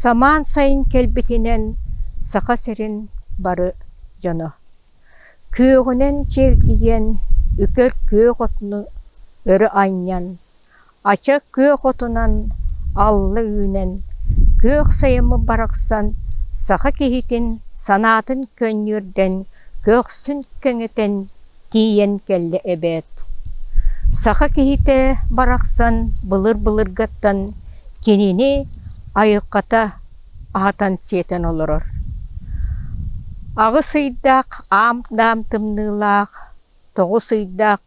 Самаан сайын кэлбитинэн Саха сирин бары дьоно күөҕүнэн чэлгийэн, үкэр күөх отуну өрө анньан, ача күөх отунан алла үүнэн, күөх сайыммыт барахсан саха киһитин санаатын көнньүөрдэн, көхсүн кэҥэтэн тиийэн кэллэ эбээт. Саха киһитэ барахсан былыр-былыргаттан кинини айылҕата аһатан-сиэтэн олорор. 8 ыйдаах аам-даам тымныылаах, 9 ыйдаах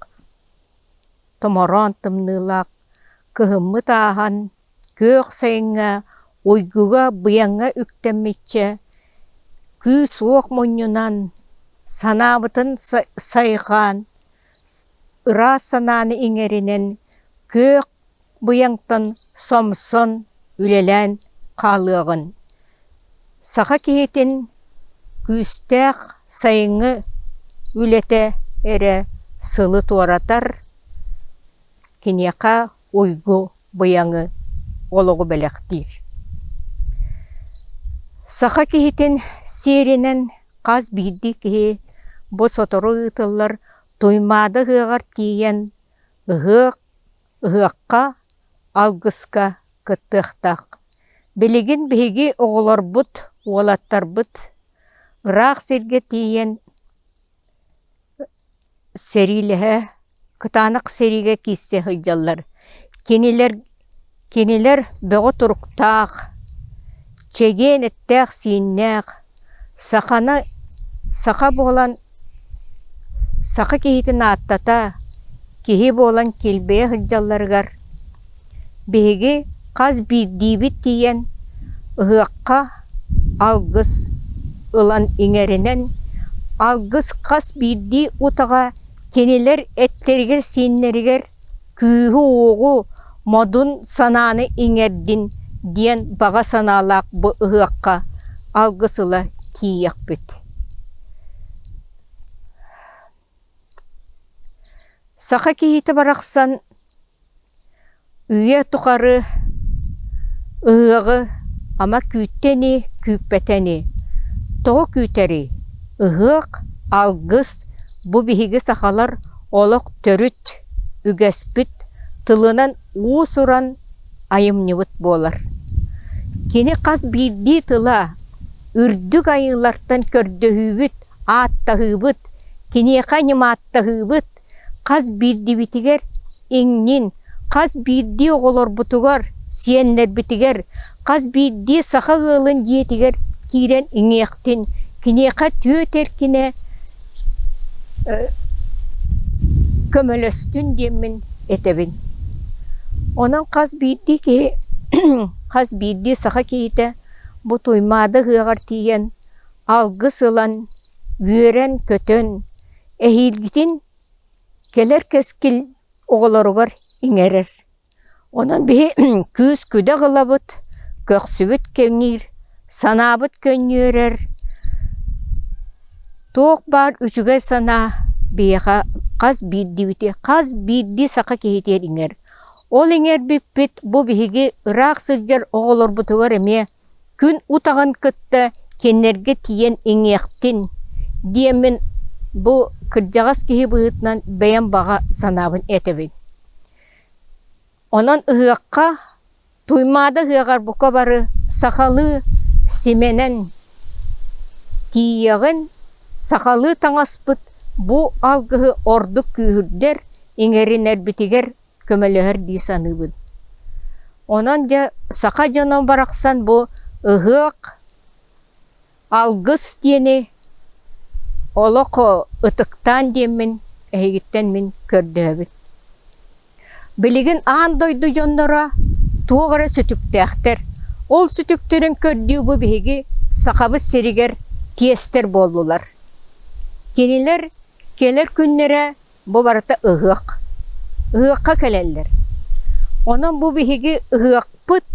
томороон тымныылаах кыһыммыт ааһан, күөх сайыҥҥа уйгуга быйаҥҥа үктэммиччэ, күүс-уох мунньунан, санаабытын сайҕаан, ыраас санааны иҥэринэн күөх быйаҥтан сомсон үлэлээн хаалыаҕын. Саха киһитин күүстээх сайыҥҥы үлэтэ эрэ сылы туоратар, киниэхэ уйгу быйаҥы олоҕу бэлэхтиир. Саха киһитин сиэринэн хас биирдии киһи бу сотору ыытыллар Туймаада ыһыаҕар тиийэн ыһыах ыһыахха, алгыска кыттыахтаах. Билигин биһиги оҕолорбут, уолаттарбыт ыраах сиргэ тиийэн сэриилэһэ, кытаанах сэриигэ киирсэ сылдьаллар. Кинилэр кинилэр бөҕө туруктаах, чэгиэн эттээх-сииннээх, саханы саха буолан саха киһитин ааттата, киһи буолан килбэйэ сылдьалларыгар биһиги хас биирдиибит тиийэн ыһыахха алгыс ылан иҥэринэн, алгыс хас биирдии утаҕа кинилэр эттэригэр-сииннэригэр күүһү-уоҕу, модун санааны иҥэрдин диэн баҕа санаалаах бу ыһыахха алгыс ыла тиийиэхпит. Саха киһитэ барахсан үйэ тухары ыһыаҕы ама күүттэ ини, күүппэтэ ини. Тоҕо күүтэрий? Ыһыах, алгыс бу биһиги сахалар олох төрүт үгэспит тылынан уус-уран айымньыбыт буолар. Кини хас биирдии тыла үрдүк айыылартан көрдөһүүбүт, ааттаһыыбыт, киниэхэ ньымааттаһыыбыт хас биирдиибитигэр иҥнин, хас биирдии оҕолорбутугар, сиэннэрбитигэр, хас биирдии саха ыалын дьиэтигэр киирэн иҥиэхтин, киниэхэ түөт эркинэ көмөлөстүн диэммин этэбин. Онон хас биирдии киһи, хас биирдии саха киһитэ бу Туймаада ыһыаҕар тиийэн алгыс ылан, үөрэн-көтөн, эһиилгитин кэлэр кэскил оҕолоругар иҥэрэр. Онон биһи күүс-күдэх ылабыт, көхсүбүт кэҥиир, санаабыт көнньүөрэр, туох баар үчүгэй санаа биһиэхэ хас биирдиибити, хас биирдии саха киһитигэр иҥэр. Ол иҥэрбиппит бу биһиги ыраах сылдьар оҕолорбутугар эмиэ күн утаҕын кытта кинилэргэ тиийэн иҥиэхтин диэммин бу кырдьаҕас киһи быһыытынан бэйэм баҕа санаабын этэбин. Онон ыһыахха Туймаада ыһыаҕар бука бары сахалыы симэнэн тиийэҕин, сахалыы таҥаспыт бу алгыһы ордук күүһүрдэр, иҥэринэрбитигэр көмөлөһөр дии саныыбын. Онон дьэ саха дьоно барахсан бу ыһыах, алгыс диэни олох ытыктаан диэммин эһигиттэн мин көрдөһөбүн. Билигин аан дойду дьонноро туох эрэ сүтүктээхтэр. Ол сүтүктэрин көрдүү бу биһиги Сахабыт сиригэр тиэстэр буоллулар. Кинилэр кэлэр күннэрэ Бу барыта ыһыах. Ыһыахха кэлэллэр. Онон бу биһиги ыһыахпыт,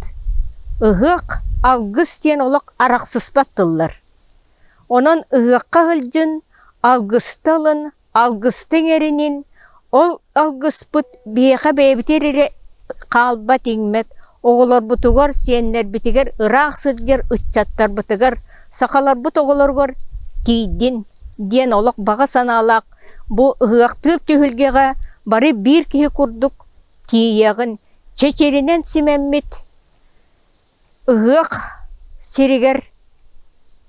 ыһыах, алгыс диэн олох арахсыспат тыллар. Онон ыһыахха сылдьын, алгыста ылын, алгыста иҥэринин, ол алгыспыт биһиэхэ бэйэбитигэр эрэ хаалбат, иҥмэт. Оҕолорбутугар, сиэннэрбитигэр, ыраах сылдьар ыччаттарбытыгар, сахаларбыт оҕолоругар тиийдин диэн олох баҕа санаалаах бу ыһыахтыыр түһүлгэҕэ бары биир киһи курдук тиийиэҕин, чэчиринэн симэммит ыһыах сиригэр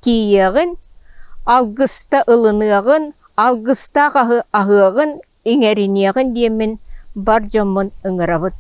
тиийиэҕин, алгыста ылыныаҕын, алгыстаах аһы аһыаҕын, иҥэриниэҕин диэммин бар дьоммун ыҥырабыт.